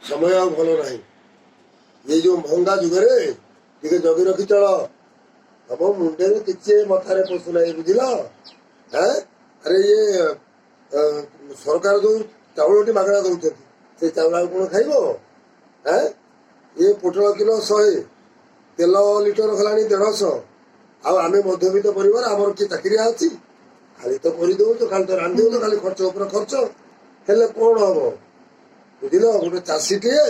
ସମୟ ଆଉ ଭଲ ନାହିଁ। ଏଇ ଯୋଉ ମହଙ୍ଗା ଯୁଗରେ ଟିକେ ଜଗି ରଖି ଚଳ। ତମ ମୁଣ୍ଡରେ କିଛି ମଥାରେ ପଶୁନାହିଁ, ବୁଝିଲ? ହେଁ, ଆରେ ଇଏ ସରକାର ଯୋଉ ଚାଉଳଟି ମାଗଣା ଦଉଛନ୍ତି, ସେ ଚାଉଳ ଆଉ କଣ ଖାଇବ? ହେଁ, ଇଏ ପୋଟଳ କିଲୋ 100, ତେଲ ଲିଟର ହେଲାଣି 150। ଆଉ ଆମେ ମଧ୍ୟବିତ୍ତ ପରିବାର, ଆମର କିଏ ଚାକିରିଆ ଅଛି? ଖାଲି ତ କରିଦଉଛ, ଖାଲି ତ ରାନ୍ଧି ଦଉଛ, ଖାଲି ଖର୍ଚ୍ଚ ଉପରେ ଖର୍ଚ୍ଚ। ହେଲେ କଣ ହବ, ବୁଝିଲ? ଗୋଟେ ଚାଷୀଟିଏ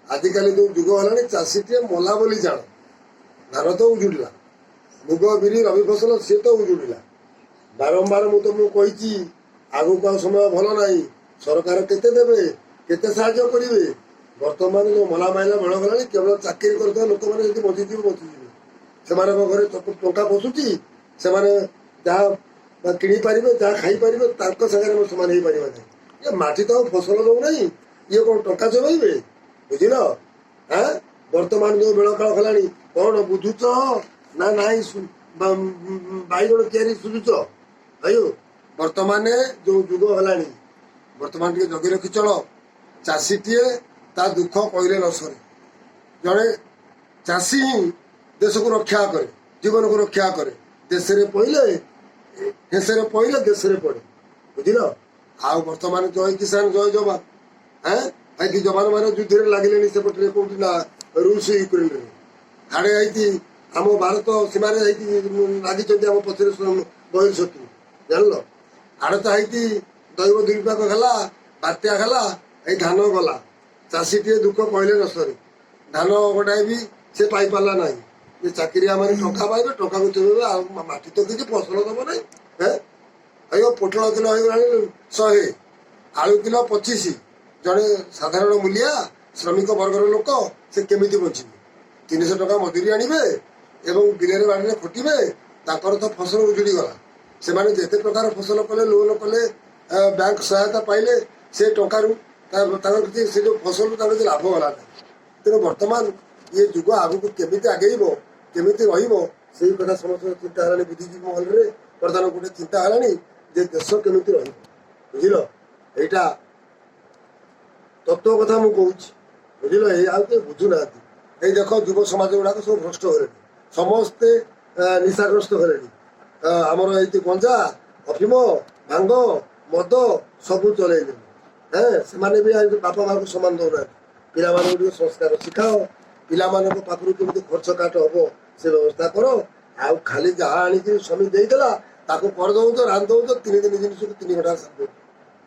ଆଜିକାଲି ଯୋଉ ଯୁଗ ହେଲାଣି, ଚାଷୀଟିଏ ମଲା ବୋଲି ଜାଣ। ଧାନ ତ ଉଜୁଡ଼ିଲା, ମୁଗ, ବିରି, ରବି ଫସଲ ସିଏ ତ ଉଜୁଡ଼ିଲା। ବାରମ୍ବାର ମୁଁ ତମକୁ କହିଛି, ଆଗକୁ ଆଉ ସମୟ ଭଲ ନାହିଁ। ସରକାର କେତେ ଦେବେ, କେତେ ସାହାଯ୍ୟ କରିବେ? ବର୍ତ୍ତମାନ ଯୋଉ ମଲା ମାଇଲା ବେଳ ଗଲାଣି, କେବଳ ଚାକିରି କରୁଥିବା ଲୋକମାନେ ଯଦି ବଞ୍ଚିଯିବେ, ବଞ୍ଚିଯିବେ। ସେମାନଙ୍କ ଘରେ ଟଙ୍କା ପଶୁଛି, ସେମାନେ ଯାହା କିଣି ପାରିବେ, ଯାହା ଖାଇପାରିବେ, ତାଙ୍କ ସାଙ୍ଗରେ ଆମେ ସମାନ ହେଇପାରିବା ନାହିଁ। ଏ ମାଟି ତ ଆଉ ଫସଲ ଦଉନାହିଁ, ଇଏ କଣ ଟଙ୍କା ଚୋବେଇବେ? ବୁଝିଲ? ଆଁ, ବର୍ତ୍ତମାନ ଯୋଉ ବେଳ କାଳ ହେଲାଣି, କଣ ବୁଝୁଛ ନା ନାଇଁ? ବାଇଗଣ କିଆରି ସୁଝୁଛ? ଆୟୁ, ବର୍ତ୍ତମାନ ଯୋଉ ଯୁଗ ହେଲାଣି, ବର୍ତ୍ତମାନ ଟିକେ ଜଗି ରଖି ଚଳ। ଚାଷୀଟିଏ ତା ଦୁଃଖ କହିଲେ ନ ସରେ। ଜଣେ ଚାଷୀ ହିଁ ଦେଶକୁ ରକ୍ଷା କରେ, ଜୀବନକୁ ରକ୍ଷା କରେ। ଦେଶରେ ପଇଲେ ହେସରେ ପଇଲେ ଦେଶରେ ପଡେ, ବୁଝିଲ? ଆଉ ବର୍ତ୍ତମାନ ଜୟ କିଷାନ, ଜୟ ଯବାନ। ହେଁ, ହେଇତି ଯବାନ ମାନେ ଯୁଦ୍ଧରେ ଲାଗିଲେଣି ସେପଟରେ, କୋଉଠି ନା ରୁଷ ୟୁକ୍ରେନରେ। ହାଡେ ହେଇତି ଆମ ଭାରତ ସୀମାରେ ହେଇତି ଲାଗିଛନ୍ତି ଆମ ପଛରେ ବହିର ଶତ୍ରୁ, ଜାଣିଲ? ଆଡେ ତ ହେଇତି ଦୈବ ଦୁର୍ବିପାକ ହେଲା, ବାତ୍ୟା ହେଲା, ଏଇ ଧାନ ଗଲା। ଚାଷୀଟିଏ ଦୁଃଖ କହିଲେ ନ ସରେ। ଧାନ ଗୋଟାଏ ବି ସେ ପାଇପାରିଲା ନାହିଁ। ଯେ ଚାକିରିଆ ମାନେ ଟଙ୍କା ପାଇବେ, ଟଙ୍କାକୁ ଚୋବେଇବେ, ଆଉ ମାଟି ତ କିଛି ଫସଲ ଦବ ନାହିଁ। ହେଁ, ଆଜ୍ଞା, ପୋଟଳ କିଲୋ ହେଇଗଲାଣି 100, ଆଳୁ କିଲୋ 25। ଜଣେ ସାଧାରଣ ମୂଲିଆ ଶ୍ରମିକ ବର୍ଗର ଲୋକ ସେ କେମିତି ବଞ୍ଚିବେ? 300 ଟଙ୍କା ମଜୁରୀ ଆଣିବେ ଏବଂ ବିଲରେ ବାଡ଼ିରେ ଖଟିବେ, ତାଙ୍କର ତ ଫସଲ ଉଜୁଡ଼ି ଗଲା। ସେମାନେ ଯେତେ ପ୍ରକାର ଫସଲ କଲେ, ଲୋନ କଲେ, ବ୍ୟାଙ୍କ ସହାୟତା ପାଇଲେ, ସେ ଟଙ୍କାରୁ ତାଙ୍କର କିଛି, ସେ ଯୋଉ ଫସଲରୁ ତାଙ୍କର କିଛି ଲାଭ ହେଲା ନାହିଁ। ତେଣୁ ବର୍ତ୍ତମାନ ଇଏ ଯୁଗ ଆଗକୁ କେମିତି ଆଗେଇବ, କେମିତି ରହିବ, ସେଇ କଥା ସମସ୍ତଙ୍କ ଚିନ୍ତା ହେଲାଣି। ବୁଦ୍ଧିଜୀବୀ ମହଲରେ ବର୍ତ୍ତମାନ ଗୋଟେ ଚିନ୍ତା ହେଲାଣି ଯେ ଦେଶ କେମିତି ରହିବ, ବୁଝିଲ? ଏଇଟା ତତ୍ଵ କଥା ମୁଁ କହୁଛି, ବୁଝିଲ? ଏଇ ଆଉ କେହି ବୁଝୁନାହାନ୍ତି। ଏଇ ଦେଖ, ଯୁବ ସମାଜ ଗୁଡାକ ସବୁ ଭ୍ରଷ୍ଟ ହେଲେଣି, ସମସ୍ତେ ନିଶାଗ୍ରସ୍ତ ହେଲେଣି। ଆମର ଏଇଠି ଗଞ୍ଜା, ଅଫିମ, ଭାଙ୍ଗ, ମଦ ସବୁ ଚଲେଇଲେଣି। ହେଁ, ସେମାନେ ବି ଆଉ ବାପା ମାଙ୍କୁ ସମାନ ଦଉନାହାନ୍ତି। ପିଲାମାନଙ୍କୁ ଟିକେ ସଂସ୍କାର ଶିଖାଅ। ପିଲାମାନଙ୍କ ପାଖରୁ କେମିତି ଖର୍ଚ୍ଚ କାଟ ହବ, ସେ ବ୍ୟବସ୍ଥା କର। ଆଉ ଖାଲି ଯାହା ଆଣିକି ସ୍ୱାମୀ ଦେଇଦେଲା, ତାକୁ କରିଦଉଛ, ରାନ୍ଧି ଦଉଛ, 3 ଦିନ ଜିନିଷକୁ 3 ଘଣ୍ଟା ସାରି,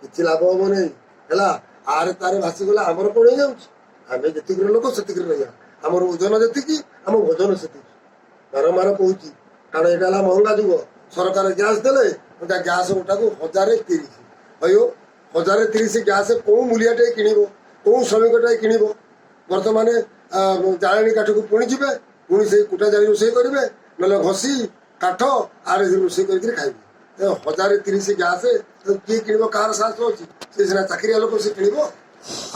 କିଛି ଲାଭ ହବ ନାହିଁ। ହେଲା, ଆରେ ତାରେ ଭାସିଗଲା, ଆମର କଣ ହେଇଯାଉଛି? ଆମେ ଯେତିକିର ଲୋକ ସେତିକିରେ ରହିବା। ଆମର ଓଜନ ଯେତିକି, ଆମ ଭୋଜନ ସେତିକି। ବାରମ୍ବାର କହୁଛି, କାରଣ ଏଇଟା ହେଲା ମହଙ୍ଗା ଯୁଗ। ସରକାର ଗ୍ୟାସ୍ ଦେଲେ, ଗୋଟା ଗ୍ୟାସ୍ ଗୋଟାକୁ 1030। ଅಯ್ୟೋ, 1030 ଗ୍ୟାସ୍ କୋଉ ମୂଲିଆଟେ କିଣିବ? କୋଉ ଶ୍ରମିକଟାଏ କିଣିବ? ବର୍ତ୍ତମାନ ଜାଳେଣୀ କାଠକୁ ପୁଣି ଯିବେ, ପୁଣି ସେଇ କୁଟା ଜାଳି ରୋଷେଇ କରିବେ, ନହେଲେ ଘଷି କାଠ ଆରେ ରୋଷେଇ କରିକିରି ଖାଇବେ। ଏ 1030 ଗ୍ୟାସ୍ କିଏ କିଣିବ? କାହାର ସାହସ ଅଛି? ସେ ସିନା ଚାକିରିଆ ଲୋକ, ସେ କିଣିବ।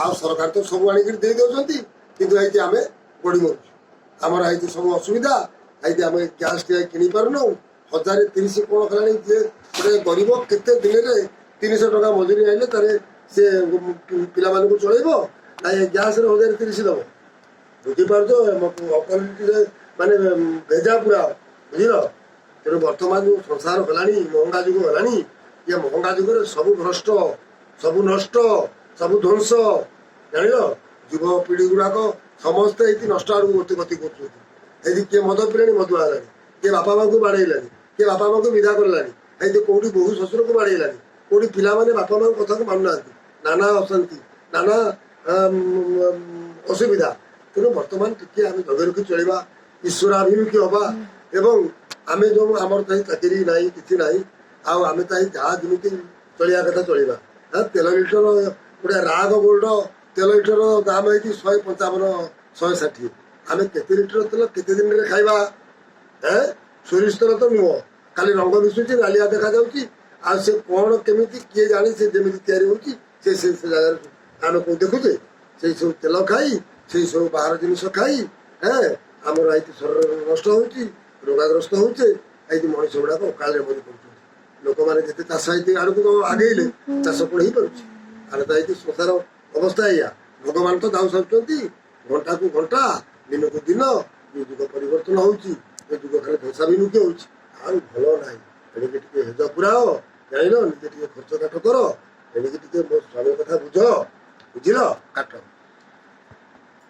ଆଉ ସରକାର ତ ସବୁ ଆଣିକିରି ଦେଇ ଦଉଛନ୍ତି, କିନ୍ତୁ ଏଇଠି ଆମେ ପଡି ମରୁଛୁ। ଆମର ଏଇଠି ସବୁ ଅସୁବିଧା। ଏଇଠି ଆମେ ଗ୍ୟାସ୍ ଟିକେ କିଣି ପାରୁନୁ। 1030 କଣ ହେଲାଣି ଯେ ଗୋଟେ ଗରିବ କେତେ ଦିନରେ 300 ଟଙ୍କା ମଜୁରୀ ଆଣିଲେ ତାରେ ସେ ପିଲାମାନଙ୍କୁ ଚଳେଇବ ନା ଏ ଗ୍ୟାସରେ 1030 ଦବ? ବୁଝିପାରୁଛ? ଅକଲିଟିରେ ମାନେ ଭେଜା ପୁରା, ବୁଝିଲ? ତେଣୁ ବର୍ତ୍ତମାନ ଯୋଉ ସଂସାର ହେଲାଣି, ମହଙ୍ଗା ଯୁଗ ହେଲାଣି, ଇଏ ମହଙ୍ଗା ଯୁଗରେ ସବୁ ଭ୍ରଷ୍ଟ, ସବୁ ନଷ୍ଟ, ସବୁ ଧ୍ୱଂସ, ଜାଣିଲ? ଯୁବପିଢି ଗୁଡାକ ସମସ୍ତେ ଏଇଠି ନଷ୍ଟ ଆଡକୁ ଗତି ଗତି କରୁଛନ୍ତି। ଏଇଠି କିଏ ମଦ ପିଇଲାଣି, ମଦୁଆ ହେଲାଣି। କିଏ ବାପା ମାଙ୍କୁ ବାଡେଇଲାଣି, କିଏ ବାପା ମାଙ୍କୁ ବିଦା କଲାଣି। ଏଇଠି କୋଉଠି ବୋହୂ ଶ୍ୱଶୁରକୁ ବାଡେଇଲାଣି, କୋଉଠି ପିଲାମାନେ ବାପା ମାଙ୍କ କଥାକୁ ମାନୁନାହାନ୍ତି। ନାନା ଅଶାନ୍ତି, ନାନା ଅସୁବିଧା। ତେଣୁ ବର୍ତ୍ତମାନ ଟିକେ ଆମେ ଜଗି ରଖି ଚଳିବା, ଈଶ୍ୱରାଭିମୁଖୀ ହବା। ଏବଂ ଆମେ ଯୋଉ ଆମର ତ ଚାକିରି ନାହିଁ, କିଛି ନାହିଁ, ଆଉ ଆମେ ତ ଯାହା ଯେମିତି ଚଳିବା କଥା ଚଳିବା। ହଁ, ତେଲ ଲିଟର ଗୋଟେ ରାଗ ଗୋଲ୍ଡ ତେଲ ଲିଟର ଦାମ ହେଇଛି 155, 160। ଆମେ କେତେ ଲିଟର ତେଲ କେତେ ଦିନରେ ଖାଇବା? ଏଁ, ସୋରିଷ ତେଲ ତ ନୁହଁ, ଖାଲି ରଙ୍ଗ ମିଶୁଛି, ନାଲିଆ ଦେଖାଯାଉଛି। ଆଉ ସେ କଣ କେମିତି କିଏ ଜାଣେ? ସେ ଯେମିତି ତିଆରି ହଉଛି, ସେ ସେ ସେ ଜାଗାରେ ଆମେ କୋଉ ଦେଖୁଛେ? ସେଇ ସବୁ ତେଲ ଖାଇ, ସେଇ ସବୁ ବାହାର ଜିନିଷ ଖାଇ, ହେଁ, ଆମର ଏଇଠି ଶରୀର ନଷ୍ଟ ହଉଛି, ରୋଗାଗ୍ରସ୍ତ ହଉଛେ। ଏଇଠି ମଣିଷ ଗୁଡାକ ଅକାଳରେ ମରି ପଡୁଛନ୍ତି। ଲୋକମାନେ ଯେତେ ଚାଷ ହେଇକି ଆଡକୁ ଆଗେଇଲେ, ଚାଷ କଣ ହେଇପାରୁଛି? ଆରେ ତ ଏଇଠି ସଂସାର ଅବସ୍ଥା ଏଇଆ। ଭଗବାନ ତ ଦାଉ ସାରୁଛନ୍ତି ଘଣ୍ଟାକୁ ଘଣ୍ଟା, ଦିନକୁ ଦିନ। ଏ ଯୁଗ ପରିବର୍ତ୍ତନ ହଉଛି, ଏ ଯୁଗ ଖାଲି ଧ୍ୱଂସାଭିମୁଖୀ ହଉଛି, ଆଉ ଭଲ ନାହିଁ। ଏଣିକି ଟିକେ ହେଜ ପୁରାଅ, ଜାଣିଲ? ନିଜେ ଟିକେ ଖର୍ଚ୍ଚ କାଟ କର। ଏଣିକି ଟିକେ ମୋ ସ୍ୱାମୀ କଥା ବୁଝ, ବୁଝିଲ? କାଟ।